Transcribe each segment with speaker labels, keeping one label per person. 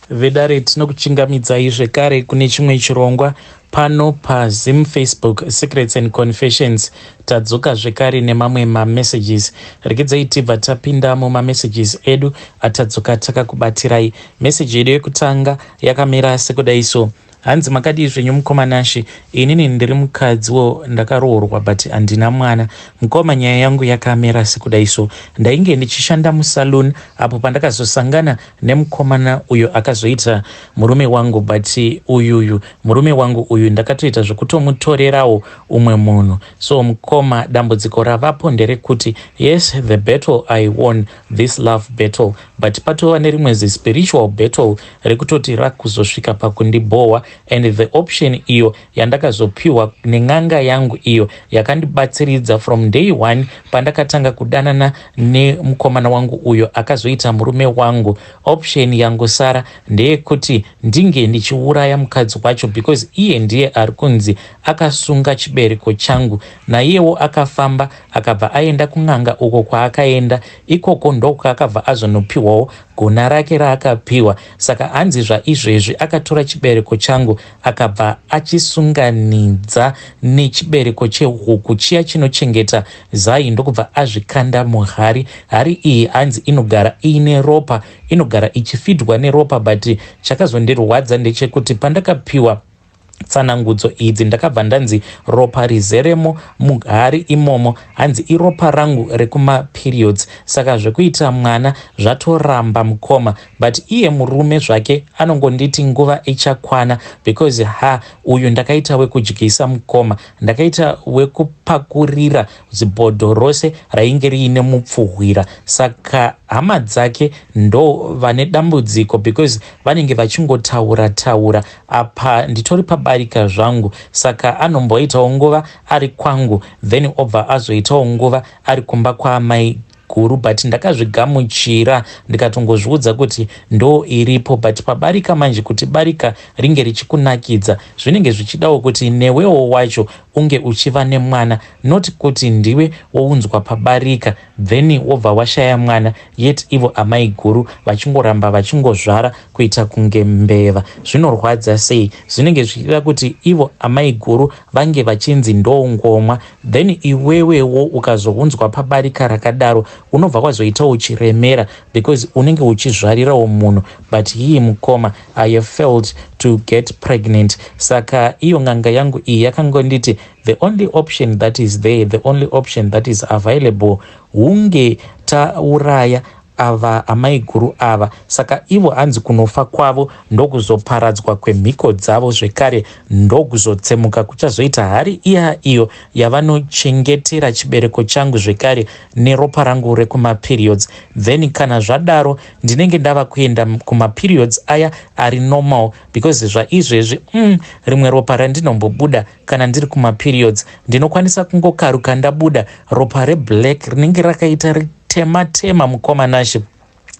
Speaker 1: Vedare, tinokuchingamidzai zvekare kune chimwe chirongwa pano paZim Facebook Secrets and Confessions. Tadzoka zvekare nemamwe mamessages. Regedzai tibva tapinda mumamessages edu atadzoka takakubatirai. Meseji yedu yekutanga yakamira sekudai so. Hanzi, "Makadii zvenyu, mukoma Nashe? Inini ndiri mukadziwo, ndakaroorwa but handina mwana. Mukoma, nyaya yangu yakamira sekudai so. Ndainge ndichishanda musaloon apo pandakazosangana nemukomana uyo akazoita murume wangu, but uyuyu murume wangu uyu ndakatoita zvekutomutorerawo umwe munhu. So mukoma, dambudziko ravapo nderekuti, yes, the battle I won, this love battle, but patova nerimwe zispiritual battle rekutoti rakuzosvika pakundibhowa, and the option iyo yandakazopiwa nen'anga yangu iyo yakandibatsiridza from day one pandakatanga kudanana nemukomana wangu uyo akazoita murume wangu, option yangosara ndeyekuti ndinge ndichiuraya mukadzi wacho, because iye ndiye ari kunzi akasunga chibereko changu. Naiyewo akafamba akabva aenda kun'anga uko kwaakaenda ikoko ndokwaakabva azonopiwawo gona rake raakapiwa. Saka hanzi zvaizvezvi akatora chibereko changu, akabva achisunganidza nechibereko chehuku chiya chinochengeta zai, ndokubva azvikanda muhari. Hari iyi hanzi inogara iine ropa, inogara ichifidwa neropa. But chakazondirwadza ndechekuti pandakapiwa tsanangudzo idzi, ndakabva ndanzi ropa rizeremo muhari imomo hanzi iropa rangu rekumaperiods. Saka zvekuita mwana zvatoramba, mukoma. But iye murume zvake anongonditi nguva ichakwana, because ha, uyu ndakaita wekudyisa, mukoma, ndakaita wekupakurira zibhodho rose rainge riine mupfuhwira. Saka hama dzake ndo vane dambudziko, because vanenge vachingotaura taura. Apa nditori pabarika zvangu, saka anomboitawo nguva ari kwangu, then obva azoitawo nguva ari kumba kwaamai guru. But ndakazvigamuchira, ndikatongozviudza kuti ndo iripo. But pabarika manje, kuti barika ringe richikunakidza, zvinenge zvichidawo kuti newewo wacho unge uchiva nemwana, not kuti ndiwe wounzwa pabarika, then wobva washaya mwana, yet ivo amai guru vachingoramba vachingozvara kuita kunge mbeva. Zvinorwadza sei! Zvinenge zvichida kuti ivo amai guru vange vachinzi ndongomwa, then iwewewo ukazounzwa pabarika rakadaro, unobva wazoitawo chiremera, because unenge uchizvarirawo munhu. But hii, mukoma, I have failed to get pregnant. Saka iyo n'anga yangu iyi yakangonditi the only option that is there, the only option that is available, hunge tauraya ava amai guru ava. Saka ivo hanzi kunofa kwavo ndokuzoparadzwa kwemhiko dzavo, zvekare ndokuzotsemuka kuchazoita hari iya iyo yavanochengetera chibereko changu, zvekare neropa rangu rekumaperiods. Then kana zvadaro, ndinenge ndava kuenda kumaperiods aya ari normal, because zvaizvezvi rimwe ropa randinombobuda kana ndiri kumaperiods, ndinokwanisa kungokaruka ndabuda ropa reblack rinenge rakaita ritema tema, mukoma Nashe,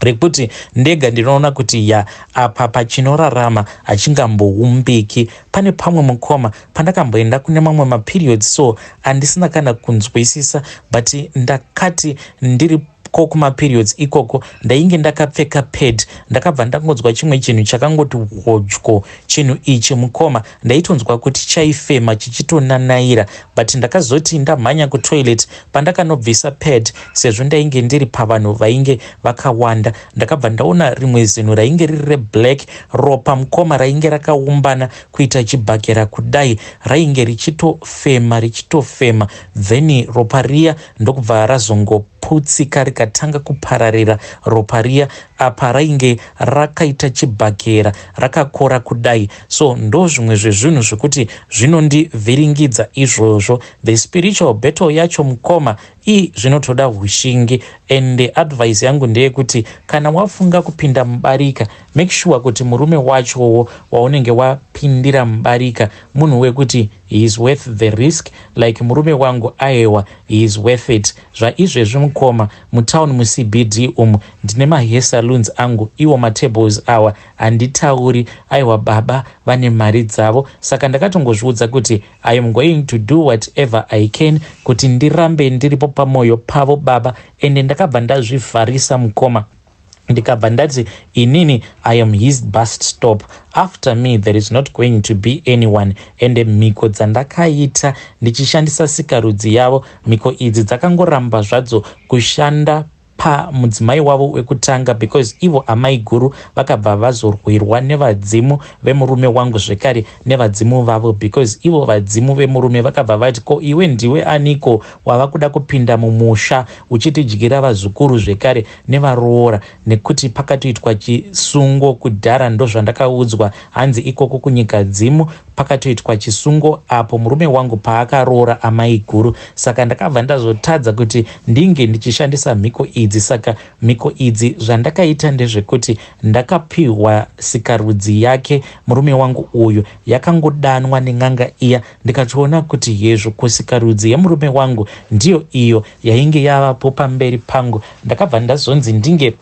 Speaker 1: rekuti ndega ndinoona kuti ya, apa pachinorarama hachingamboumbiki. Pane pamwe, mukoma, pandakamboenda kune mamwe maperiods so andisina kana kunzwisisa, but ndakati ndiri ko kumaperiods ikoko, ndainge ndakapfeka pad, ndakabva ndangonzwa chimwe chinhu chakangoti wodyo. Chinhu ichi, mukoma, ndaitonzwa kuti chaifema chichitonanaira, but ndakazoti ndamhanya kutoilet, pandakanobvisa pad, sezvo ndainge ndiri pavanhu vainge vakawanda, ndakabva ndaona rimwe zinhu rainge riri reblack, ropa, mukoma, rainge rakaumbana kuita chibhakera kudai, rainge richitofema, richitofema. Then ropa riya ndokubva razongoputsika, rikatanga kupararira ropa riya. Apa rainge rakaita chibhakera rakakora kudai. So ndo zvimwe zvezvinhu zvekuti zvinondivhiringidza izvozvo. The spiritual battle yacho, mukoma, ii, zvinotoda ushingi. And advice yangu ndeyekuti kana wafunga kupinda mubarika, make sure kuti murume wachowo waunenge wapindira mubarika munhu wekuti he is worth the risk, like murume wangu. Aiwa, he is worth it. Zvaizvezvi, mukoma, mutown muCBD umu ndine mahair saloons angu, iwo matables awa handitauri. Aiwa, baba vane mari dzavo. Saka ndakatongozviudza kuti I am going to do whatever I can kuti ndirambe ndiripo pamwoyo pavo baba. Ende ndakabva ndazvivharisa, mukoma. Ndikabva ndati inini I am his bus stop. After me there is not going to be anyone. Ende mhiko dzandakaita ndichishandisa sikarudzi yavo, mhiko idzi dzakangoramba zvadzo kushanda pamudzimai wavo wekutanga because ivo amai guru vakabva vazorwirwa nevadzimu vemurume wangu zvekare nevadzimu vavo, because ivo vadzimu vemurume vakabva vati, "Ko iwe ndiwe aniko wava kuda kupinda mumusha uchitidyira vazukuru zvekare nevaroora?" Nekuti pakatoitwa chisungo kudhara, ndozvandakaudzwa, hanzi ikoko kunyika dzimu pakatoitwa chisungo apo murume wangu paakaroora amai guru. Saka ndakabva ndazotadza kuti ndinge ndichishandisa mhiko idzi. Saka mhiko idzi zvandakaita ndezvekuti ndakapiwa sikarudzi yake murume wangu uyu, yakangodanwa nen'anga iya. Ndikatoona kuti hezvo, kusikarudzi yemurume wangu ndiyo iyo yainge yavapo pamberi pangu. Ndakabva ndazonzi ndinge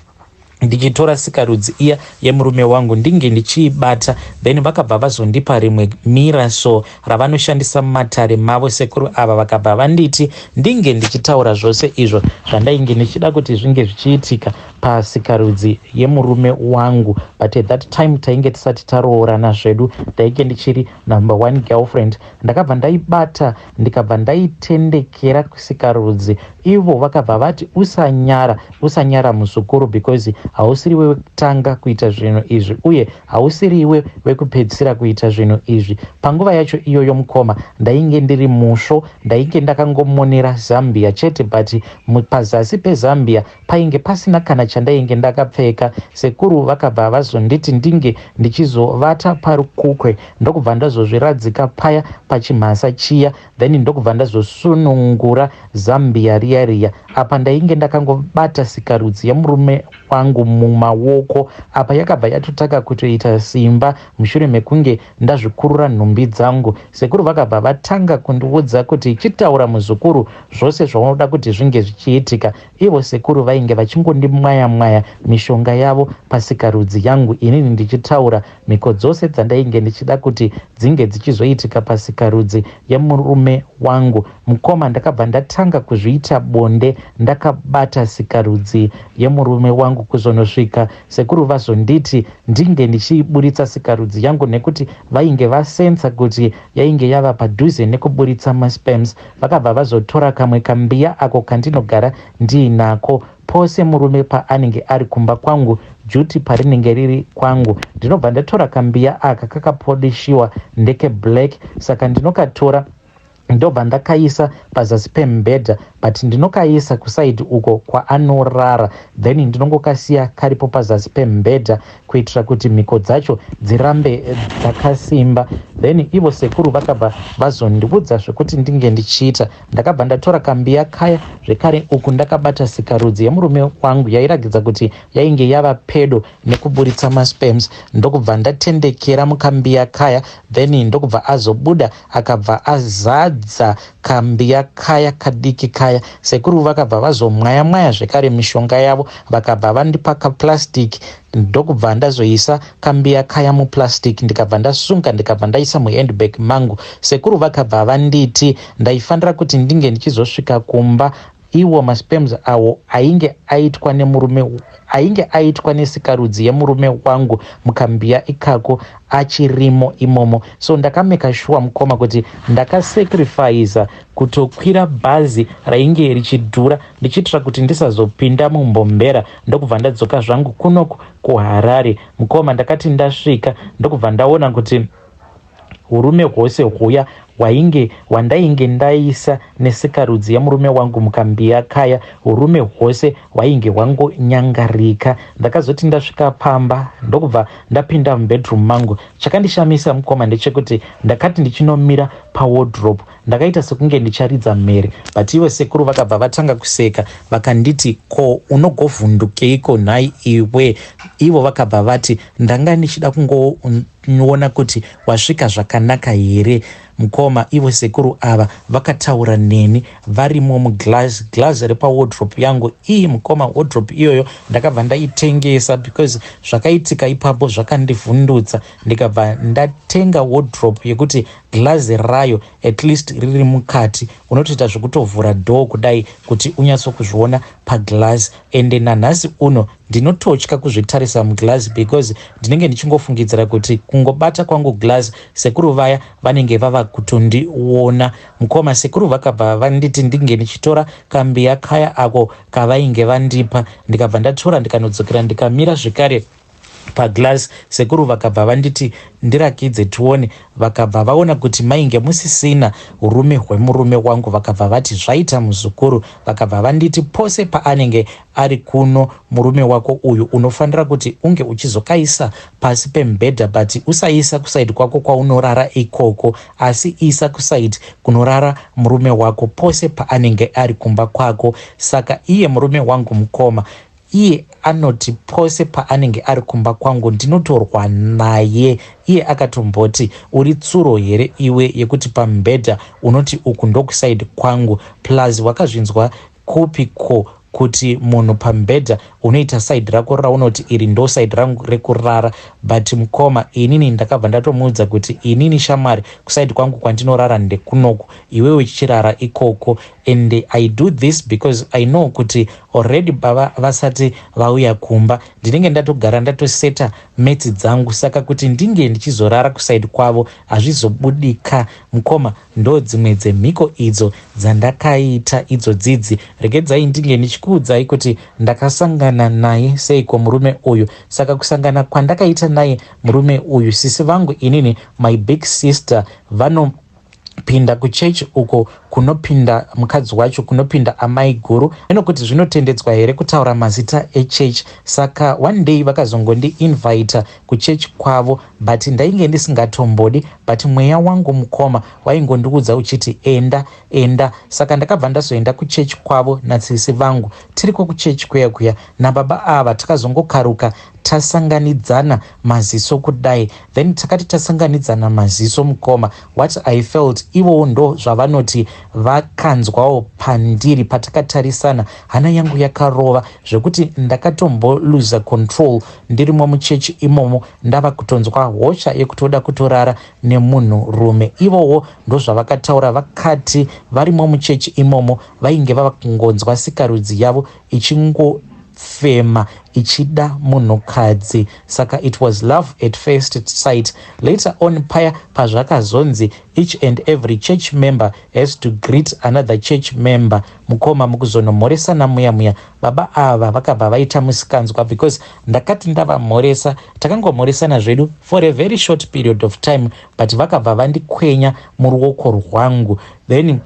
Speaker 1: ndichitora sikarudzi iya yemurume wangu, ndinge ndichiibata. Then vakabva vazondipa rimwe mirror so ravanoshandisa mumatare mavo sekuru ava. Vakabva vanditi ndinge ndichitaura zvose izvo zvandainge ndichida kuti zvinge zvichiitika pasikarudzi yemurume wangu. But at that time tainge tisati taroorana zvedu, ndainge ndichiri number one girlfriend. Ndakabva ndaibata, ndikabva ndaitendekera kusikarudzi. Ivo vakabva vati, "Usanyara, usanyara muzukuru, because hausiriwe wekutanga kuita zvinhu izvi uye hausiriwe wekupedzisira kuita zvinhu izvi." Panguva yacho iyoyo, mukoma, ndainge ndiri musvo, ndainge ndakangomonera zambia chete, but pazasi pezambia painge pasina kana chandainge ndakapfeka. Sekuru vakabva vazonditi ndinge ndichizovata parukukwe, ndokubva ndazozviradzika paya pachimhasa chiya. Then ndokubva ndazosunungura zambia riya riya. Apa ndainge ndakangobata sikarudzi yemurume wangu mumaoko. Apa yakabva yatotanga kutoita simba mushure mekunge ndazvikurura nhumbi dzangu. Sekuru vakabva vatanga kundiudza kuti, "Chitaura muzukuru, zvose zvaunoda kuti zvinge zvichiitika." Ivo sekuru vainge vachingondimwaya mwaya mishonga yavo pasikarudzi yangu, inini ndichitaura mhiko dzose dzandainge ndichida kuti dzinge dzichizoitika pasikarudzi yemurume wangu. Mukoma, ndakabva ndatanga kuzviita bonde ndakabata sikarudzi yemurume wangu, kuzonosvika sekuru vazonditi ndinge ndichiburitsa sikarudzi yangu, nekuti vainge vasensa kuti yainge yava padhuze nekuburitsa masperms. Vakabva vazotora kamwe kambiya ako kandinogara ndiinako pose murume paanenge ari kumba kwangu, duty parinenge riri kwangu. Ndinobva ndatora kambiya aka, kakapolishiwa, ndekeblack. Saka ndinokatora, ndobva ndakaisa pazasi pemubhedha, but ndinokaisa kuside uko kwaanorara. Then ndinongokasiya karipo pazasi pemubhedha kuitira kuti mhiko dzacho dzirambe dzakasimba. Then ivo sekuru vakabva vazondiudza zvekuti ndinge ndichiita. Ndakabva ndatora kambiya kaya zvekare, uku ndakabata sikarudzi yemurume wangu yairatidza kuti yainge yava pedo nekuburitsa masperms. Ndokubva ndatendekera mukambiya kaya. Then ndokubva azobuda, akabva azadza kambiya kaya kadiki kaya. Sekuru vakabva vazomwaya mwaya zvekare mishonga yavo, vakabva vandipa kaplastic. Ndokubva ndazoisa kambiya kaya muplastic, ndikabva ndasunga, ndikabva ndaisa muhandbag mangu. Sekuru vakabva vanditi ndaifanira kuti ndinge ndichizosvika kumba iwo masperms awo ainge aitwa nemurume, ainge aitwa nesikarudzi yemurume wangu mukambiya ikako, achirimo imomo. So ndakameka sure, mukoma, kuti ndakasacrifica kutokwira bhazi rainge richidhura ndichiitira kuti ndisazopinda mumbombera. Ndokubva ndadzoka zvangu kunoku kuHarare. Mukoma, ndakati ndasvika, ndokubva ndaona kuti urume hwose hwuya hwainge hwandainge ndaisa nesikarudzi yemurume wangu mukambiya kaya, urume hwose hwainge hwangonyangarika. Ndakazoti ndasvika pamba, ndokubva ndapinda mubedroom mangu. Chakandishamisa, mukoma, ndechekuti ndakati ndichinomira pawardrobe, ndakaita sekunge ndicharidza mhere, but ivo sekuru vakabva vatanga kuseka. Vakanditi, "Ko unogovhundukeiko nhai iwe?" Ivo vakabva vati, "Ndanga ndichida kungoona kuti wasvika zvakanaka here." Mukoma, ivo sekuru ava vakataura neni varimo muglass, glass repawardrobe yangu iyi. Mukoma, wardrobe iyoyo ndakabva ndaitengesa because zvakaitika ipapo zvakandivhundutsa. Ndikabva ndatenga wardrobe yekuti glass rayo at least riri mukati, unotoita zvekutovhura door kudai kuti unyatsokuzviona paglass. Ende nanhasi uno Ndinototya kuzvitarisa muglass because ndinenge ndichingofungidzira kuti kungobata kwangu glass, sekuru vaya vanenge vava kutondiona. Mukoma, sekuru vakabva vanditi ndinge ndichitora kambiya kaya ako kavainge vandipa. Ndikabva ndatora, ndikanodzokera, ndikamira zvekare paglass. Sekuru vakabva vanditi ndirakidze tione. Vakabva vaona kuti mainge musisina urume hwemurume wangu. Vakabva vati, "Zvaita, muzukuru." Vakabva vanditi, "Pose paanenge ari kuno murume wako uyu, unofanira kuti unge uchizokaisa pasi pemubhedha, but usaisa kuside kwako kwaunorara ikoko, asi isa kuside kunorara murume wako pose paanenge ari kumba kwako." Saka iye murume wangu, mukoma, iye anoti pose paanenge ari kumba kwangu ndinotorwa naye. Iye akatomboti, "Uri tsuro here iwe, yekuti pamubhedha unoti uku ndokuside kwangu? Plus wakazvinzwa kupi ko kuti munhu pamubhedha unoita side rako raunoti iri ndo side rangu rekurara?" But mukoma, inini ndakabva ndatomuudza kuti, "Inini shamwari, kuside kwangu kwandinorara ndekunoku, iwewe chichirara ikoko. And I do this because I know kuti already baba vasati vauya kumba, ndinenge ndatogara ndatoseta metsi dzangu, saka kuti ndinge ndichizorara kuside kwavo hazvizobudika." Mukoma, ndo dzimwe dzemhiko idzo dzandakaita idzo dzidzi. Regedzai ndinge ndichikuudzai kuti ndakasangana naye seiko murume uyu. Saka kusangana kwandakaita naye murume uyu, sisi vangu inini, my big sister, vanopinda kuchechi uko kunopinda mukadzi wacho, kunopinda amai guru inokuti zvinotendedzwa here kutaura mazita echechi. Saka one day vakazongondiinvita kuchechi kwavo, but ndainge ndisingatombodi, but mweya wangu, mukoma, waingondiudza uchiti, "Enda, enda." Saka ndakabva ndazoenda kuchechi kwavo nasisi vangu. Tiriko kuchechi kuya kuya nababa ava, takazongokaruka tasanganidzana maziso kudai. Then takati tasanganidzana maziso, mukoma, what I felt, ivowo ndo zvavanoti vakanzwawo pandiri. Patakatarisana, hana yangu yakarova zvekuti ndakatomboluza control ndirimo muchechi imomo, ndava kutonzwa hosha yekutoda kutorara nemunhurume. Ivowo ndozvavakataura, vakati varimo muchechi imomo vainge vava kungonzwa sikarudzi yavo ichingofema ichida munhukadzi. Saka it was love at first sight. Later on, paya pazvakazonzi each and every church member has to greet another church member, mukoma, mukuzonomhoresana muya muya, baba ava vakabva vaita musikanzwa, because ndakati ndavamhoresa, takangomhoresana zvedu for a very short period of time, but vakabva vandikwenya muruoko rwangu. Then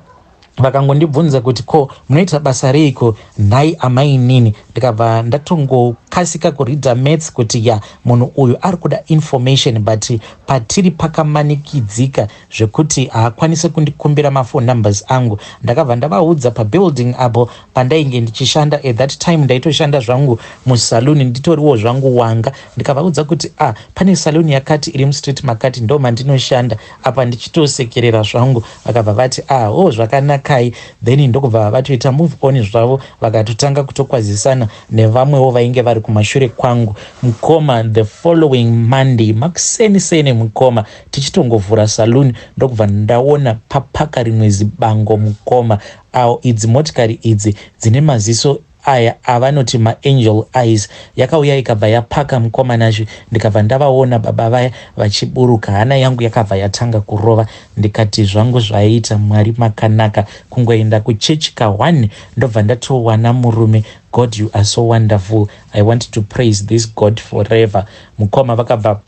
Speaker 1: vakangondibvunza kuti, "Ko munoita basa reiko nhai amainini?" Ndikabva ndatongokasika kureada maths kuti ya, munhu uyu ari kuda information, but patiri pakamanikidzika zvekuti haakwanisi kundikumbira maphone numbers angu. Ndakabva ndavaudza pabuilding apo pandainge ndichishanda. At that time ndaitoshanda zvangu musaluni, nditoriwo zvangu wanga. Ndikavaudza kuti, "Ah, pane saluni yakati iri mustreet makati, ndo mandinoshanda." Apa ndichitosekerera zvangu. Vakabva vati, "Ah, o oh, zvakanakai." Then ndokubva vatoita move on zvavo, vakatotanga kutokwazisana nevamwewo vainge vari kumashure kwangu. Mukoma, the following Monday makuseni seni, mukoma, tichitongovhura saluni, ndokubva ndaona papaka rimwe zibango, mukoma. Awo idzi motikari idzi dzine maziso aya avanoti maangel eyes yakauya ikabva yapaka, mukoma Nashe. Ndikabva ndavaona baba vaya vachiburuka. Hana yangu yakabva yatanga kurova. Ndikati zvangu, "Zvaiita, Mwari makanaka. Kungoenda kuchechi ka1, ndobva ndatowana murume. God, you are so wonderful. I want to praise this God forever." Mukoma, vakabva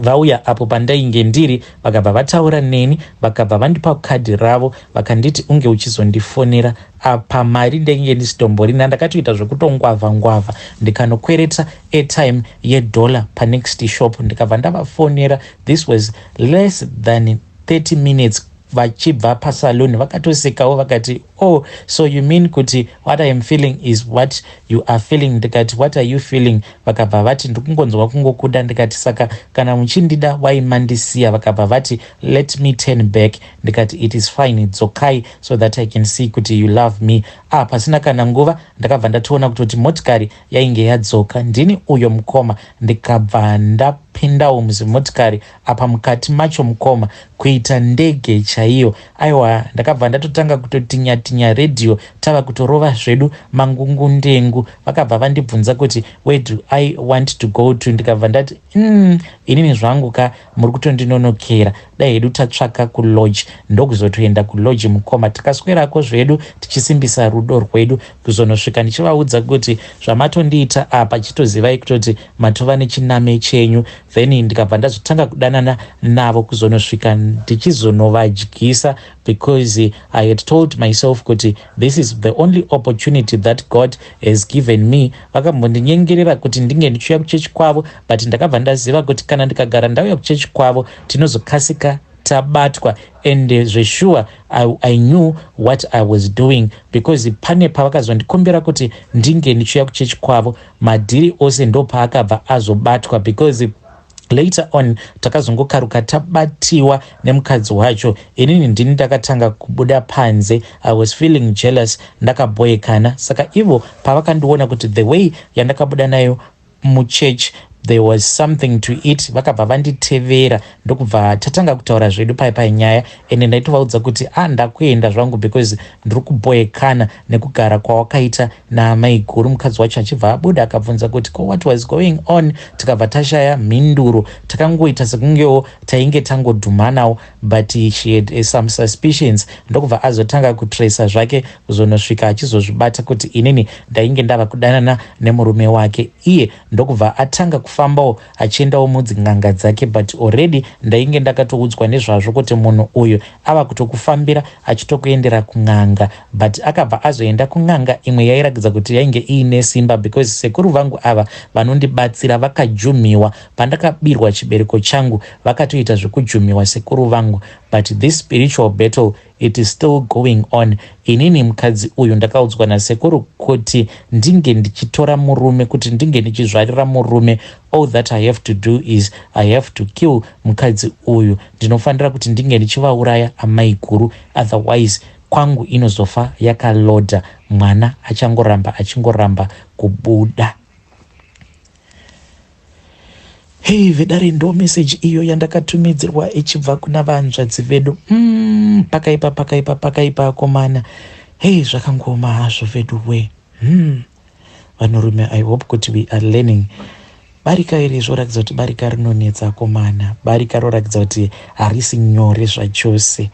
Speaker 1: vauya apo pandainge ndiri, vakabva vataura neni, vakabva vandipa kadhi ravo, vakanditi unge uchizondifonera. Apa mari ndainge ndisitomborina, ndakatoita zvekutongwavha ngwavha, ndikanokwereta airtime yedollar panext shop, ndikabva ndavafonera. This was less than 30 minutes vachibva pasaluni. Vakatosekawo, vakati, "Oh, so you mean kuti what I am feeling is what you are feeling?" Ndikati, "What are you feeling?" Vakabva vati, "Ndikungonzwa kungokuda." Ndikati, "Saka kana muchindida, waimandisiya?" Vakabva vati, "Let me turn back." Ndikati, "It is fine, dzokai so that I can see kuti you love me." Ah, pasina kana nguva ndakabva ndatoona kutoti motikari yainge yadzoka. Ndini uyo, mukoma, ndikabva ndapinda. Tapindawo muzimotikari apa mukati macho mukoma kuita ndege chaiyo. Aiwa, ndakabva ndatotanga kutotinya tinya radio, tava kutorova zvedu mangungundengu. Vakabva vandibvunza kuti where do I want to go to? Ndikabva ndati inini zvangu ka, muri kutondinonokera, dai hedu tatsvaka kulodge. Ndokuzotoenda kulodge mukoma, takaswerako zvedu tichisimbisa rudo rwedu, kuzonosvika ndichivaudza kuti zvamatondiita apa, chitozivai kutoti matova nechiname chenyu. Then ndikabva ndazotanga kudanana navo kuzonosvika ndichizonovadyisa, because I had told myself kuti this is the only opportunity that God has given me. Vakambondinyengerera kuti ndinge ndichiuya kuchechi kwavo, but ndakabva ndaziva kuti kana ndikagara ndauya kuchechi kwavo, tinozokasika tabatwa. And zvesure I knew what I was doing, because pane pavakazondikumbira kuti ndinge ndichiuya kuchechi kwavo, madhiri ose ndopaakabva azobatwa, because later on takazongokaruka tabatiwa nemukadzi wacho. Inini ndini ndakatanga kubuda panze. I was feeling jealous, ndakabhoekana. Saka ivo pavakandiona kuti the way yandakabuda nayo muchurch, there was something to it, vakabva vanditevera, ndokubva tatanga kutaura zvedu pai pai nyaya. Ende ndaitovaudza kuti a ah, ndakuenda zvangu because ndiri kubhoekana nekugara kwawakaita namaiguru. Mukadzi wacho achibva abuda akabvunza kuti ko what was going on? Tikabva tashaya mhinduro, takangoita sekungewo tainge tangodhumanawo, but she had some suspicions, ndokubva azotanga kutresa zvake kuzonosvika achizozvibata kuti inini ndainge ndava kudanana nemurume wake. Iye ndokubva atanga kufambawo achiendawo mudzin'anga dzake, but already ndainge ndakatoudzwa nezvazvo kuti munhu uyu ava kutokufambira achitokuendera kun'anga. But akabva azoenda kun'anga imwe yairatidza kuti yainge iine simba, because sekuru vangu ava vanondibatsira vakajumiwa pandakabirwa chibereko changu, vakatoita zvekujumiwa sekuru vangu. But this spiritual battle, it is still going on. Inini mukadzi uyu ndakaudzwa nasekuru kuti ndinge ndichitora murume, kuti ndinge ndichizvarira murume, all that I have to do is I have to kill mukadzi uyu. Ndinofanira kuti ndinge ndichivauraya amai guru, otherwise kwangu inozofa yakalodha, mwana achangoramba achingoramba kubuda. Hei vedare, ndo meseji iyo yandakatumidzirwa ichibva kuna vanzvadzi vedu. Pakaipa, pakaipa, pakaipa akomana. Hei, zvakangoma hazvo vedu we. Vanhurume, I hope kuti we are learning. Barika iri zvoratidza kuti barika rinonetsa akomana, barika roratidza kuti harisi nyore zvachose.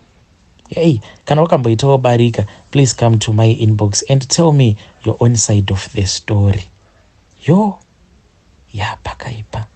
Speaker 1: Hey, kana wakamboitawo barika, please come to my inbox and tell me your own side of the story. Yo ya, pakaipa.